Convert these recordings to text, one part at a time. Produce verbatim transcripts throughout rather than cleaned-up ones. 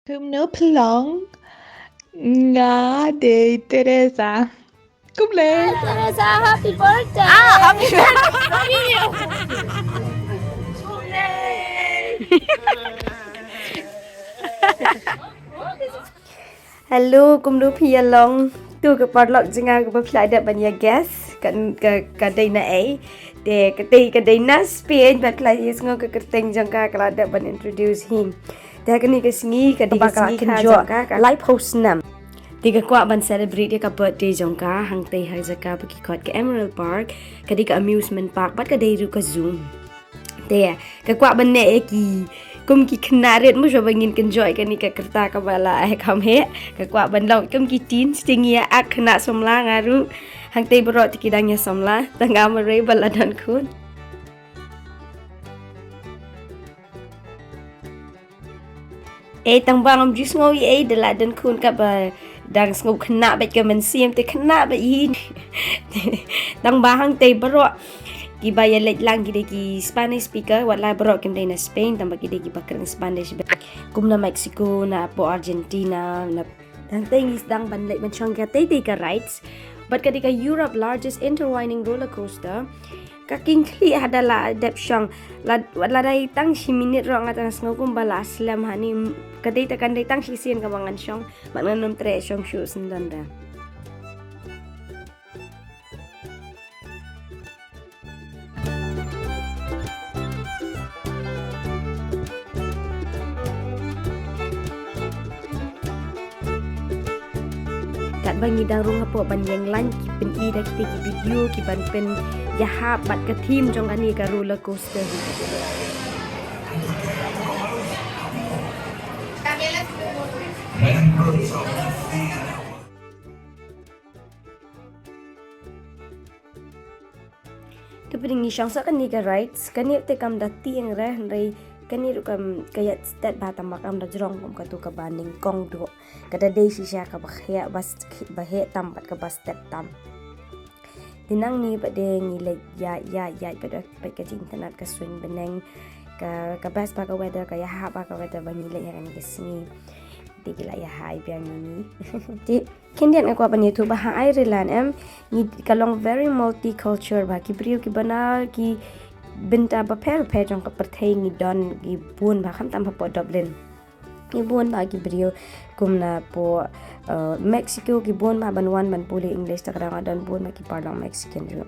Kumno phi long? Nga dei Teresa. Kumle. Teresa, happy birthday. Ah, happy birthday. Hello, kumno phi ïa long? To ka paralok jong nga kaba phi la dep ban ïa guess ka, ka, ka dei na ei. Te ka dei, ka dei na Spain, bad phi la ïa sngew ka kyrteng jong ka, ka la dep ban introduce hi. Te kane ka sngi, ka dei ka sngi kynjoh jong ka, ka laiphew snem. Te ka kwah ban celebrate ïa ka birthday jong ka hangtei ha jaka ba ki khot ka Emerald Park, ka dei ka amusement park bad ka dei ruh ka zoo. Te ka kwah ban neh ïa ki kum ki khynnah rit, mo, shuwa ba ngin kynjoh ïa kane ka kyrta kaba la ai kham heh. Ka kwah ban long kum ki teen, sting ïa ak khynnah samla nga ruh. Hangtei baroh te ki dang ïa samla, tang nga marwei ba la don khun. Eh, tang ba ngam ju sngew ei, da la don khun kaba dang sngew khynnah bad ka mynsiem te khynnah bad hi. Tang ba hangtei baroh kiba ïa leit lang ki dei ki Spanish speaker, wat la baroh kim dei na Spain, tang ba ki dei kiba kren Spanish bad. Kum na Mexico, na hapoh Argentina, na tang tei ngi sdang ban leit ban shong ka tei tei ka rides. Bad ka dei ka Europe largest intertwining roller coaster. Ka king khlieh hada la dep shong. La, la dei tang shi minit ruh nga tang sngew kumba la slem hani. Ka dei ta kan dei tang shi sien kaba ngan shong. Bad ngan nym treh shong shuh syndon da. Katba ngi dang rung hapoh ban ïeng lain ki pyni da kita ki video ki ban pynïahap bad ka theme jong kane ka roller coaster. Te pdeng ngi shong sa kane ka rides, kane te kam da tieng re, hynrei kane ruh kam ka ïaid stet bha tang ba kam da jrong kum katu kaba nyngkong duh. Ka da dei shisha kaba heh, ba s-, ba heh tam bad kaba stet tam. Te nangne pat de ngi leit ïaid, ïaid, ïaid pat, pat ka jingitynnad ka suiñ bneng. Ka, ka best bha ka weather, ka ïahap bha ka weather ba ngi leit ha kane ka sngi. Te ki la ïahai biang ïa ngi. Te khyndiat nga kwah ban ïathuh ba ha Ireland em, ngi ka long very multicultural bha, ki briew kiba na ki bynta bapher bapher jong ka pyrthei ngi don, ki bun bha, khamtam hapoh Dublin. Ki bun bha ki briew kum na hapoh, uh, Mexico, ki bun bha ban wan ban pule English, ta ka daw nga don bun bha ki paralok Mexican ruh.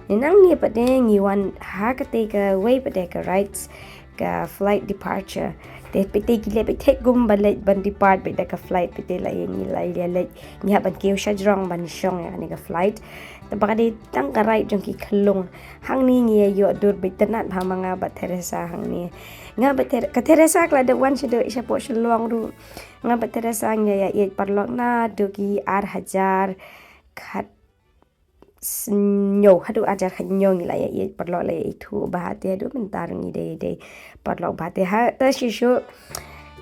Te nangne pat de ngi wan ha kata kawei pat de ka rides, ka flight departure. Te phi te ki leh phi te kum ba leit ban depart beit da ka flight, phi te la ïa ngi la ïa leit, ngi hap ban kiew sha jrong ban shong ïa kane ka flight. Te ba ka dei tang ka ride jong ki khyllung. Hangne ngi ïa ïoh dur beit, itynnad bha ma nga bad Teresa hangne. Nga bad Ter-, ka Teresa ka la dep wan shaduh shapoh Shillong ruh. Nga bad Teresa ngi ïa ïaid paralok naduh ki ar hajar khat hynñiew, haduh ar hajar khat hynñiew ngi la ïa ïaid paralok, la ïa ithuh bha te haduh mynta ngi dei dei paralok bha te. Ha, ta shisha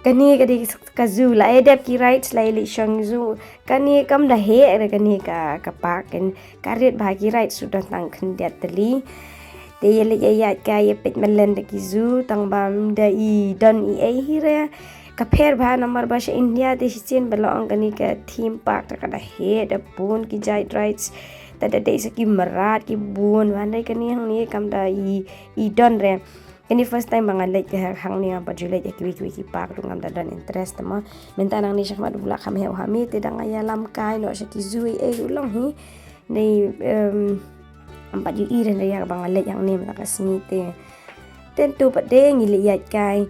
kane ka dei ka zoo, la ïa dep ki rides, la ïa leit shong zoo. Kane kam da heh re kane ka, ka park, kan ka rit bha, ki rides suda tang khyndiat tylli. Te ïa leit ïa ïaid kai ïa peit malen da ki zoo, tang ba ym da i don i ei hi re. Ka pher bha namar ba sha India te shisien ba la ong kane ka theme park te ka da heh, da bun ki giant rides, te da dei sa ki mrad ki bun, hynrei kane hangne kam da i, i don re. Kane first time ba nga leit ka hangne, ngam pat ju leit ïa kiwei kiwei ki park ruh, ngam da don interest te mo. Mynta nangne shakhmat u la kham heh u ha mi, te dang ïalam kai noh sha ki zoo ei ruh long hi. Nei, em, ngam pat ju i re, hynrei ïa kaba nga leit hangne mynta ka sngi te. Te to pat de ngi leit ïaid kai.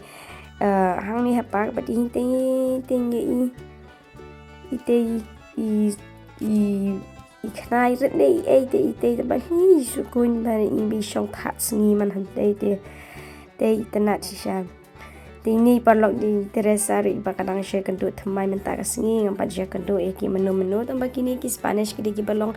Eh, hangne ha park pat i te, te ngi i. I te i, i, i, i khnai rit ne i ei te, i te, te ba hi sukun ba i bi shong that sngi man han te, te, te itynnad shisha. Te ini paralok, i Teresa ruh i ba ka dang shu kynduh thymmai mynta ka sngi, ngam pat ju kynduh ïa ki mano mano, tang ba kine ki Spanish ki dei kiba long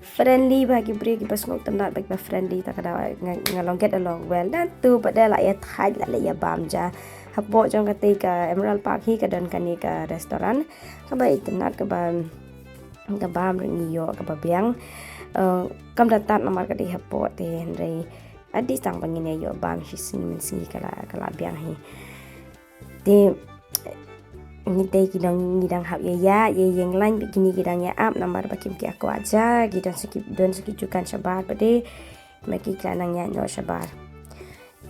friendly bha, ki briew kiba sngewtynnad bha, kiba friendly, ta ka daw nga, nga long get along well. Nangta pat de la ïa thait, la, la ïa bam ja. Hapoh jong kata ka Emerald Park hi ka don kane ka restaurant kaba itynnad, kaba, ka bam ruh ngi ïoh kaba biang. Eh, kam da tad namar ka dei hapoh te, hynrei at least tang ba ngin ïa ïoh bam shi sngi mynsngi ka la, ka la biang hi. Te Ngi dei ki dang, ngi dang hap ïa ïa ïeng lain, kine ki dang ïa ap namar ba kim ki kwah ja, ki don sa ki, don sa ki jukan shabar pat de, ma ki la nang ïa noh shabar.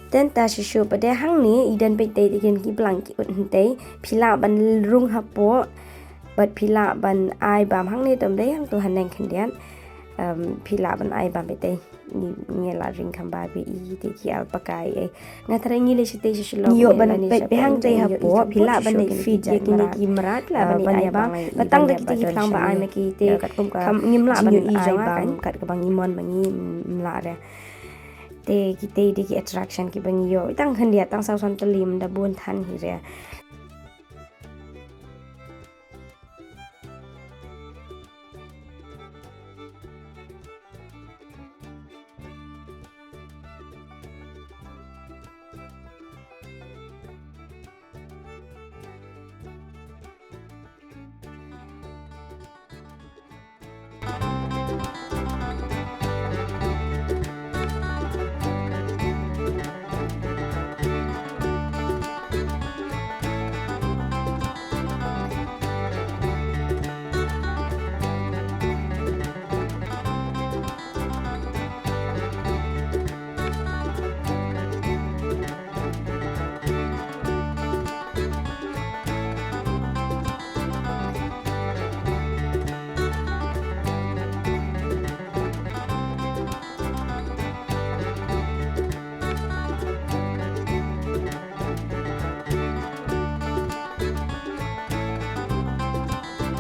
Te nangta shisha pat de hangne i don beit dei ki blang ki ut hangtei, phi lah ban rung hapoh bad phi lah ban ai bam hangne, tam dei hangto haneng khyndiat. Em, phi lah ban ai bam beit dei. Ngi, ngi la ring kham ba ba i te ki alpaca i. Nga tharai ngi leit shatei sha Shillong, ngi ïoh ban peit beit hangtei hapoh, phi lah ban leit feed ïa kine ki mrad, lah ban ai bam. Ba tang da kita ki phlang ba ai ma ki te, katkum ka, ngim lah ban ai bam kat kaba ngi mon, ba ngim lah re. Te kita dei ki attraction kiba ngi ïoh. Tang khyndiat, tang saw san tylli, ym da bun than hi re.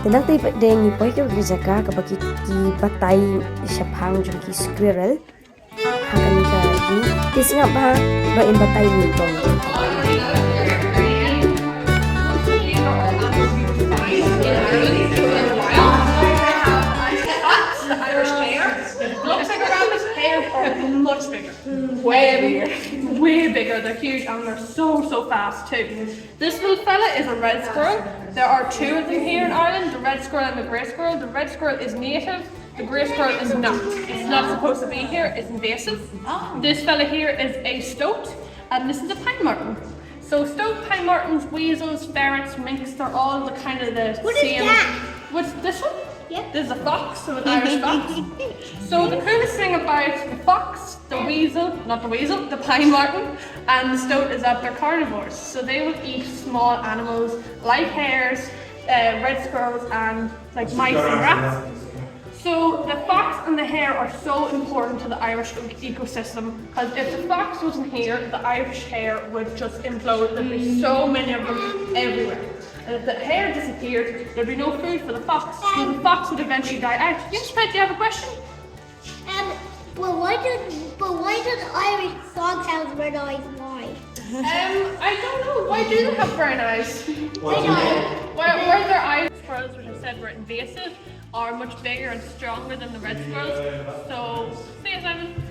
Te nangta pat de ngi poi ha ka jaka kaba ki, ki batai shaphang jong ki squirrel. Ha kane ka, ki, te sngap bha ba in batai nyngkong. The Irish hair looks like a rabbit's. Hairs are much bigger. Way bigger. Way bigger. They're huge and they're so, so fast too. This little fella is a red squirrel. There are two of them here in Ireland, the red squirrel and the grey squirrel. The red squirrel is native. The grey squirrel is not. It's not supposed to be here. It's invasive. This fella here is a stoat, and this is a pine marten. So stoat, pine martens, weasels, ferrets, minks, they're all the kind of the same. What is that? What's this one? Yep. There's a fox, so an Irish fox. So the coolest thing about the fox, the weasel, not the weasel, the pine marten, and the stoat is that they're carnivores. So they will eat small animals like hares, uh, red squirrels, and, like, mice and rats. So the fox and the hare are so important to the Irish e-, ecosystem, because if the fox wasn't here, the Irish hare would just implode. There'd be so many of them everywhere. And if the hare disappeared, there'd be no food for the fox. So the fox would eventually die out. Yes, Fred, do you have a question? Um, well, why do, but why do the Irish foxhounds have red eyes? Why? Um, I don't know. Why do they have brown eyes? Why, why are their eyes? Squirrels, which I said were invasive, are much bigger and stronger than the red squirrels. So, say, Simon.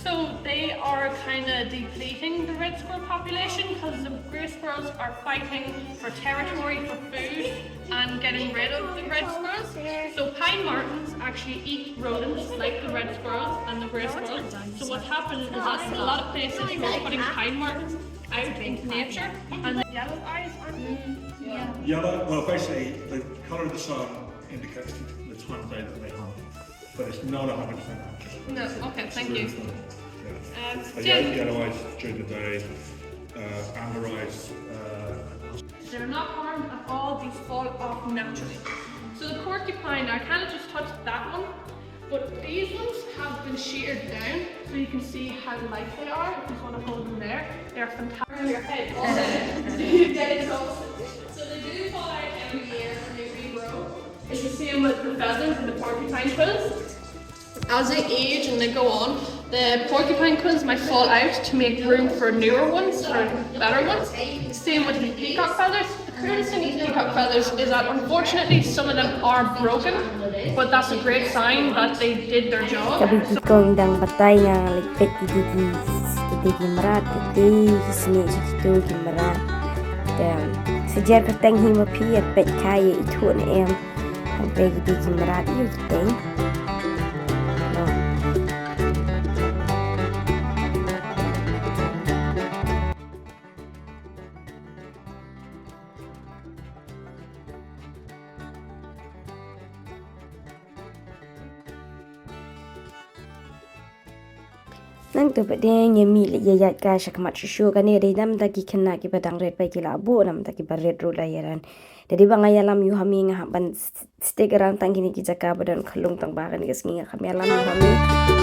So they are kinda depleting the red squirrel population 'cause the grey squirrels are fighting for territory, for food, and getting rid of the red squirrels. So pine martens actually eat rodents like the red squirrels and the grey squirrels. So what's happened is that in a lot of places we're putting pine martens out into nature and the yellow eyes aren't they? Yeah. Yellow, well, basically, the colour of the sun indicates the, the time of day that they hunt. But it's not a hundred percent accurate. No, okay, thank you. Um, but yeah, yellow eyes during the day, uh, amber eyes, uh, they're not harmed at all, these fall off naturally. So the porcupine, I kinda just touched that one, but these ones have been sheared down, so you can see how light they are, if you wanna hold them there. They're fantastic. Your head, also. Dead exhausted. So they do fall out every year and they regrow. It's the same with the feathers and the porcupine quills. As they age and they go on, the porcupine quills might fall out to make room for newer ones, for better ones. Same with the peacock feathers. The coolest thing with peacock feathers is that unfortunately some of them are broken, but that's a great sign that they did their job. Ka bynta kong dang batai nga leit peit ki dei ki, ki dei ki mrad, ki dei ki snieh, ki tu ki mrad. Te sa jer ka teng hi ma phi, ïa peit ka ïa ithuh ne em. Hangtei ki dei ki mrad ïa ki teng. Nangta pat de ngi mih leit ïa ïaid ka sha khmat shuh shuh. Kane dei namar ki khynnah kiba dang rit pat ki la buh, namar kiba rit ruh la ïaran. Te dei ba nga ïalam ïa u Hami, nga hap ban stick around tang kine ki jaka ba don khyllung, tang ba kane ka sngi nga kham ïalam ïa u Hami.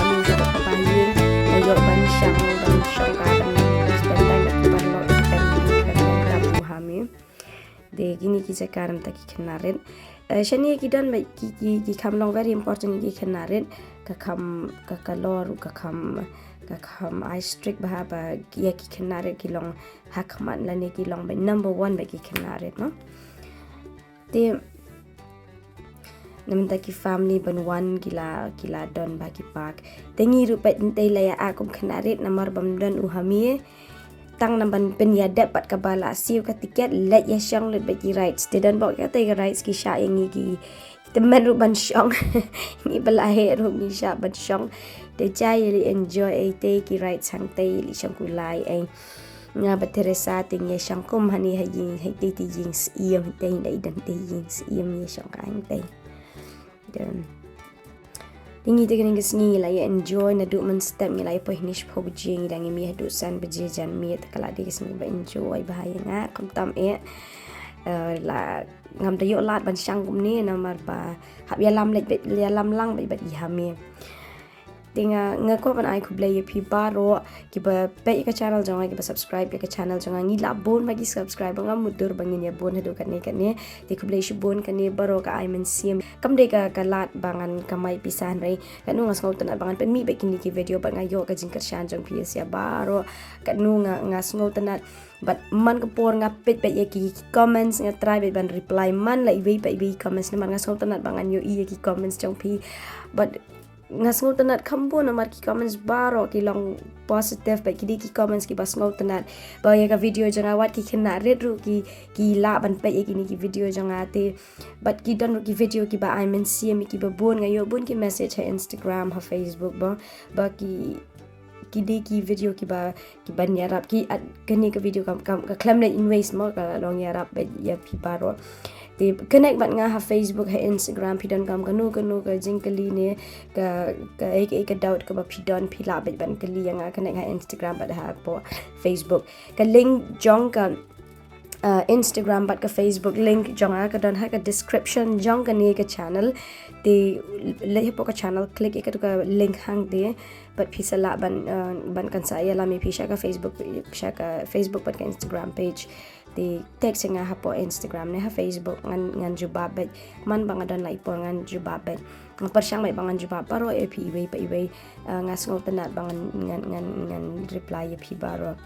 Hami jaka kaba ïing, nga ïoh ban shong, ban shong ka, ban spend time bad ki paralok, spend time bad ki paralok, u Hami. Te kine ki jaka namar ki khynnah rit. Eh, shane ki don ba ki, ki, ki kham long very important ki khynnah rit. Ka kham, ka color, ka kham, ka kham eye streak bha ba ïa ki khynnah rit ki long ha khmat lane ki long ba number one ba ki khynnah rit, no. Te namar ki family ban wan ki la, ki la don bha ki park. Te ngi ruh pat ngi te la ïa kum khynnah rit namar bym don u Hami. Tang namar ban pynïadap pat kaba la siew ka tiket, leit ïa shong lut bad ki rides. Te don bok ïa te ka rides ki shah ïa ngi ki tymmen ruh ban shong. Ngi ba la heh ruh ngi shah ban shong. Te jai ïa leit enjoy ei te ki rides hangtei, ïa leit shong kulai ei. Nga bad Teresa te ngi ïa shong kum hangne ha ïing, ha te te ïing siem, te ngi dei don te ïing siem ïa shong ka hangtei. Te ngi te kane ka sngi ngi la ïa enjoy naduh mynstep, ngi la ïa poi hynne shiphew baje, ngi dang ïa mih haduh san baje janmiet. Ka la dei ka sngi ba enjoy bha ïa nga, khamtam eh. Eh, la ngam da ïoh lad ban shang kumne namar ba hap ïalam leit bad, ïalam lang bad, bad i Hami. Te nga, nga kwah ban ai khublei ïa phi baroh kiba peit ïa ka channel jong nga, kiba subscribe ïa ka channel jong nga. Ngi la bun bha ki subscriber, ngam mutdur ba ngin ïa bun haduh katne katne. Te khublei shibun, kane baroh ka ai mynsiem. Kam dei ka, ka lad ba ngan kamai pisa hynrei katno nga sngewtynnat ba ngan pynmih bad kine ki video bad nga ïoh ka jingkyrshan jong phi ïa baroh. Katno nga, nga sngewtynnat bad man ka por nga peit bad ïa ki comments, nga try bad ban reply man la iwei pa iwei comments namar nga sngewtynnat ba ngan ïohi ïa ki comments jong phi. Bad nga sngewtynnat kham bun namar ki comments baroh ki long positive bad ki dei ki comments kiba sngewtynnat ba ïa ka video jong nga, wat ki khynnah rit ruh ki, ki lah ban peit ïa kine ki video jong nga te. Bad ki don ruh ki video kiba ai mynsiem ïa kiba bun, nga ïoh bun ki message ha Instagram, ha Facebook ba, ba ki, ki dei ki video kiba, kiban ïarap ki, at kane ka video kam, kam, ka khlem leh in waste mo, ka long ïarap bad ïa phi baroh. Te connect bad nga ha Facebook, ha Instagram, phi don kam kano kano ka jingkylli ne ka, ka ei ka ei ka doubt kaba phi don, phi lah bad ban kylli ïa nga, connect ha Instagram bad hapoh Facebook. Ka link jong ka, uh, Instagram bad ka Facebook, link jong nga ka don ha ka description jong kane ka channel. Te leit hapoh ka channel, click ïa kato ka link hangte bad phi sa lah ban, uh, ban kan sa ïalam ïa phi sha ka Facebook, sha ka Facebook bad ka Instagram page. Te text ïa nga hapoh Instagram ne ha Facebook, ngan, ngan jubab bad man ba nga don la i por ngan jubab bad. Nga pyrshang bad ba ngan jubab baroh ïa phi iwei pa iwei. Uh, nga sngewtynnat ba ngan, ngan, ngan, ngan reply ïa phi baroh.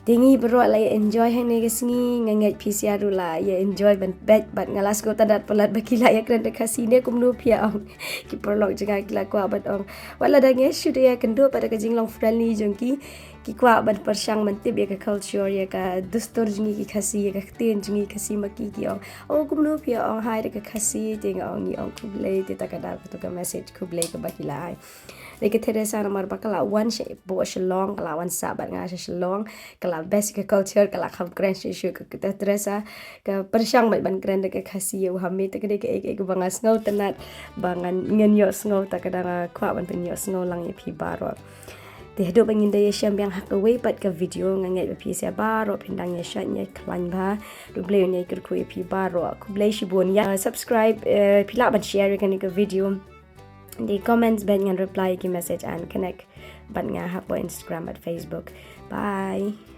Te ngi baroh la ïa enjoy hangne ka sngi, nga ngeit phi sha ruh la ïa enjoy ban peit bad nga la sngewtynnat palat ba ki la ïa kren da Khasi ne kumno phi ong. Ki paralok jong nga ki la kwah ban ong, wat la dang ïa shu da ïa kynduh pat da ka jinglong friendly jong ki, ki kwah ban pyrshang ban tip ïa ka culture, ïa ka dustur jong ngi ki Khasi, ïa ka ktien jong ngi Khasi, ma ki ki ong, oh kumno phi ong hi da ka Khasi, te nga ong ngi ong khublei, te ta ka dei kato ka message khublei kaba ki la ai. Dei ka Teresa namar ba ka la wan sha, bad Shillong, ka la wan sah bad nga sha Shillong, ka la best ka culture, ka la kham kren shuh shuh ka, ka Teresa, ka pyrshang bad ban kren da ka Khasi ïa u Hami, te ka dei ka, ka, kaba nga sngewtynnat ba ngan, ngan ïohsngew, ta ka dei nga kwah ban pynïohsngew lang ïa phi baroh. Te haduh ba ngin da ïashem biang ha kawei pat ka video, nga ngeit ba phi sha baroh phin dang ïashah ïakhlaiñ bha. To U Blei un ïakyrkhu ïa phi baroh. Khublei shibun, ïa subscribe, eh, phi lah ban share ïa kane ka video. Te comments bad ngan reply ki message and connect bad nga hapoh Instagram bad Facebook. Bye.